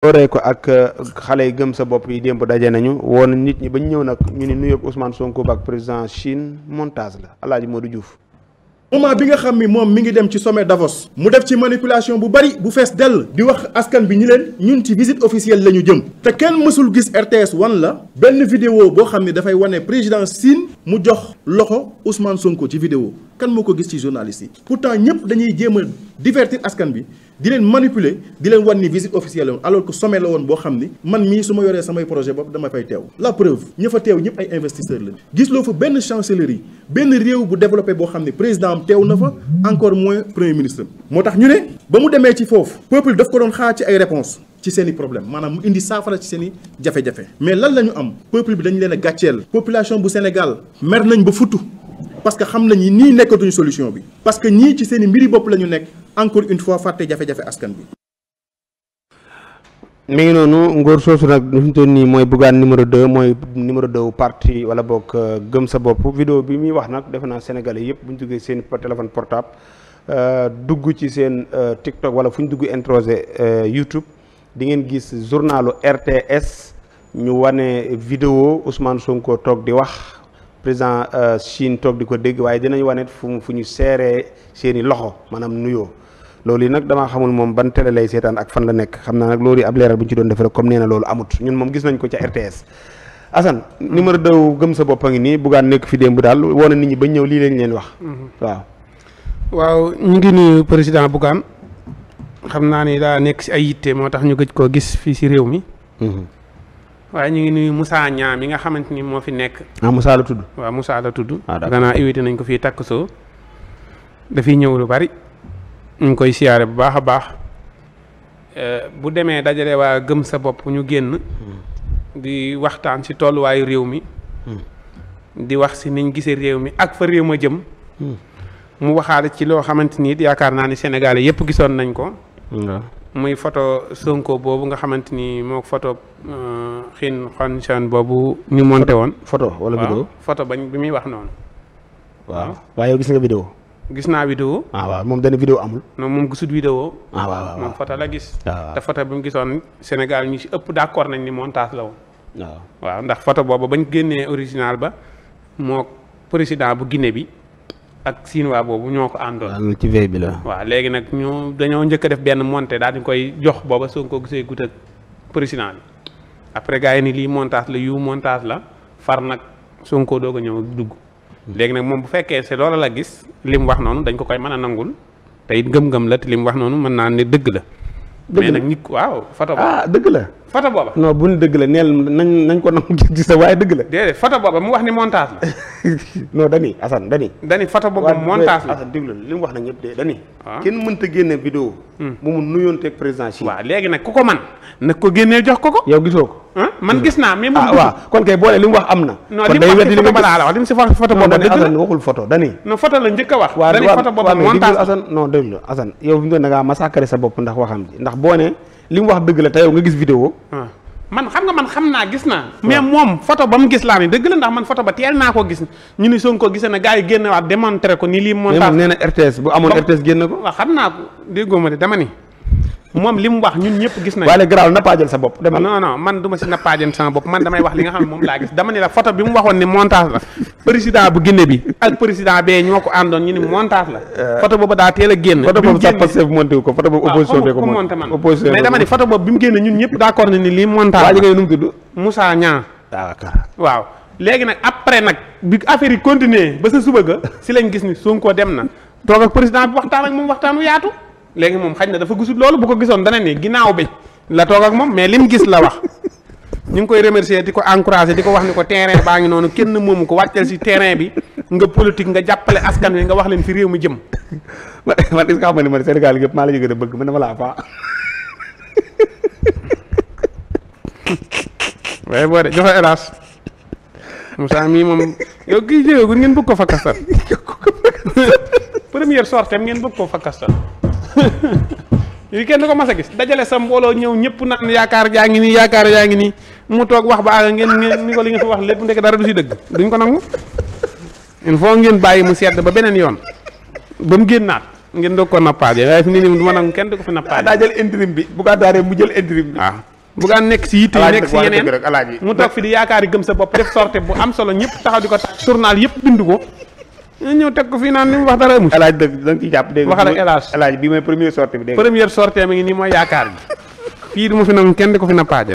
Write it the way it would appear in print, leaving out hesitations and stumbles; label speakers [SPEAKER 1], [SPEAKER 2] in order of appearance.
[SPEAKER 1] dooree ko ak xale yi gëm sa bopp yi démb daje nañu woon nit ñi bañ ñëw nag ñu ni nuyoo Ousmane Sonko ak président Chine montage la Alaaji Modou Diouf.
[SPEAKER 2] moment bi nga xam ni moom mi ngi dem ci sommet Davos mu def ci manipulation bu bari bu fees dell di wax askan bi ñi leen ñun ci visite officielle la ñu jëm te kenn mësul gis RTS wan la benn vidéo boo xam ne dafay wane président Chine mu jox loxo Ousmane Sonko ci vidéo kan moo ko gis ci journaliste yi pourtant ñëpp dañuy jéem a divertir askan bi di leen manipuler di leen wan ni visite officielle la alors que sommet la woon boo xam ni man mii su ma yoree samay projet bopp dama fay teew la preuve ña fa teew ñëpp ay investisseurs la gis loo fa benn chancellerie benn réew bu développé boo xam ne président am teew na fa encore moins premier ministre moo tax ñu ne ba mu demee ci foofu peuple daf ko doon xaar ci ay réponses ci seen i problème maanaam mu indi saafara ci seen i jafe-jafe mais lan la ñu am peuple bi dañu leen a gàcceel population bu Sénégal mer nañ ba futtu parce que xam nañu nii nekkatuñu solution bi parce que ñii ci seen i mbiri bopp la ñu nekk encore une fois fàtte jafe-jafe askan bi.
[SPEAKER 1] mi ngi noonu ngóor soosu nag fi mu toll nii mooy Bougane numéro 2 mooy numéro 2 wu parti wala boog gëm sa bopp vidéo bi muy wax nag defe naa sénégalais yëpp bu ñu duggee seen téléphone portable dugg ci seen TikTok wala fu ñu dugg introsé YouTube di ngeen gis journalu RTS ñu wane vidéo Ousmane Sonko toog di wax président Chine toog di ko dégg waaye dinañ wane fu ñu seeree seeni loxo maanaam nuyoo. loolu yi nag damaa xamul moom ban télé lay seetaan ak fan la nekk xam naa nag loolu yi ab leeral bu ñu ci doon defee rek comme nee na loolu amut ñun moom gis nañ ko ca RTS. Assane numéro 2 gëm sa bopp a ngi nii Bougane nekk fi démb daal woon nit ñi bañ ñëw lii lañ leen wax.
[SPEAKER 3] waaw ñu ngi nuyu président Bougane xam naa ni daa nekk si ay yitte moo tax ñu gëj koo gis fii si réew mi. waaye ñu ngi nuyu Moussa Niang mi nga xamante ni moo fi nekk.
[SPEAKER 1] Moussa la tudd.
[SPEAKER 3] waaw Moussa la tudd. gannaaw invité nañ ko fii takk soo dafiy ñëw lu bari. ñu ngi koy siyaare bu baax a baax bu demee dajale waa gëm sa bopp ñu génn di waxtaan ci tolluwaayu réew mi di wax ci niñ gisee réew mi ak fa réew ma jëm mu waxaale ci loo xamante ni it yaakaar naa ni Sénégalais yëpp gisoon nañ ko muy photo Sonko boobu nga xamante ni moo photo xin xonson boobu ñu monté woon
[SPEAKER 1] photo wala vidéo
[SPEAKER 3] photo bañ bi muy wax noonu
[SPEAKER 1] waaw waaye gis nga vidéo
[SPEAKER 3] gis naa vidéo
[SPEAKER 1] waaw moom dana vidéo amul.
[SPEAKER 3] non moom gisut vidéo.
[SPEAKER 1] waaw
[SPEAKER 3] moom photo la gis.
[SPEAKER 1] waaw
[SPEAKER 3] te photo bi mu gisoon Sénégal ñu ci ëpp d'accord nañ ni montage la woon.
[SPEAKER 1] waaw
[SPEAKER 3] ndax photo boobu bañ génnee original ba moo président bu Guinée bi ak Chinois boobu ñoo ko àndoon.
[SPEAKER 1] waaw ci veille bi la.
[SPEAKER 3] waaw léegi nag ñu dañoo njëkk a def benn monté daal di koy jox booba soo ko gisee gut ak président bi après gars yi ni lii montage la yu montage la far nag Sonko doog a ñëw dugg. léegi nag moom bu fekkee c'est loola la gis li mu wax noonu dañ ko koy mën a nangul te it gëm-gëm la te li mu wax noonu mën naa ne dëgg la. mais nag nit waaw photo booba
[SPEAKER 1] dëgg la.
[SPEAKER 3] photo booba
[SPEAKER 1] non bu ñu dëgg la neel nañ ko nangu gis sa waaye dëgg la.
[SPEAKER 3] déedéet photo booba mu wax ni montage la.
[SPEAKER 1] non dani Assane dani
[SPEAKER 3] photo booba montage la
[SPEAKER 1] Assane déglu li mu wax nag ñëpp de dani kenn mënta génne vidéo bu mu nuyoonteeg président Chine.
[SPEAKER 3] waaw léegi nag ku ko man nag ko génnee jox ko ko.
[SPEAKER 1] yow gisoo ko.
[SPEAKER 3] man gis naa mais.
[SPEAKER 1] waaw kon kay boole li mu wax am na.
[SPEAKER 3] non li mu wax ci photo ba la wax li mu si photo booba dëgg la
[SPEAKER 1] Assane waxul photo dani.
[SPEAKER 3] non photo la njëkk a wax. dani photo booba montage la
[SPEAKER 1] Assane non déglu Assane yow fi mu doon da ngaa massacrer sa bopp ndax waxam ji ndax boo ne li mu wax dëgg la te yow nga gis vidéo.
[SPEAKER 3] man xam naa gis naa. mais moom photo ba mu gis laa ni dëgg la ndax man photo ba teel naa ko gis ñu ni Sonko gisee na gars yi génne waat démontré ko ni lii montage.
[SPEAKER 1] nee na RTS bu amoon RTS génn ko.
[SPEAKER 3] waaw xam naa ko déggoo ma de dama ni moom li mu wax ñun ñëpp gis nañ.
[SPEAKER 1] waaye garaaw nappaajal sa bopp demal.
[SPEAKER 3] non man du ma si nappaajal sama bopp man damay wax li nga xam ne moom laa gis dama ni la photo bi mu waxoon ni montage la président bu Guinée bi ak président bee ñoo ko àndoon ñu ni montage la. photo boobu daa teel a génn.
[SPEAKER 1] photo boobu sax Pastef monté wu ko photo boobu opposition bee ko monté
[SPEAKER 3] man mais dama ni photo boobu bi mu génn ñun ñëpp d'accord na ni lii montage la.
[SPEAKER 1] waa ji ngay nu mu tudd.
[SPEAKER 3] Moussa Niang.
[SPEAKER 1] waaw
[SPEAKER 3] léegi nag après nag bi affaire yi continuer ba sa suba ga si lañ gis ni Sonko dem na toog ak président bi waxtaan ak moom waxtaanu yaatu léegi moom xañ na dafa gisul loolu bu ko gisoon dana ni ginnaaw bi la toog ak moom mais lim gis la wax ñu ngi koy remercier di ko encourager di ko wax ni ko terrain baa ngi noonu kenn moomu ko wàcceel si terrain bi nga politique nga jàppale askan wi nga wax leen fi réew mi jëm.
[SPEAKER 1] man est-ce que xam nga ni man Sénégal yëpp maa la ñu gën a bëgg man dama laa faa.
[SPEAKER 3] waaye boo de joxe hélas Moussa mii moom yow kii jéegagul ngeen bëgg ko fakkastal première sortie ngeen bëgg ko fakkastal yi kenn ko mas a gis dajale sa mbooloo ñëw ñëpp naan yaakaar yaa ngi nii mu toog wax ba àgg ngeen ni ko li nga fi wax lépp ndek dara du si dëgg duñ ko nangu il faut ngeen bàyyi mu sedd ba beneen yoon ba mu génnaat ngeen doog ko nappaaje waaye fi mu ne nii du ma nangu kenn du ko fi nappaaje.
[SPEAKER 1] daa jël intérim bi bu ko daaree mu jël intérim bi.
[SPEAKER 3] waaw Bougane nekk si yitte nekk si yeneen
[SPEAKER 1] alaaji
[SPEAKER 3] mu toog fi di yaakaar yi gëm sa bopp def sorte bu am solo ñëpp taxaw di ko tax journal yëpp bind ko ñëw teg ko fii naan li mu wax dara amul.
[SPEAKER 1] alaaji dëgg da nga ciy jàpp dégg
[SPEAKER 3] waxal ak El Hadj
[SPEAKER 1] alaaji bi mooy première sortie bi dégg
[SPEAKER 3] première sortie mi ngi nii mooy yaakaar gi fii du ma fi nangu kenn di ko fi na paaje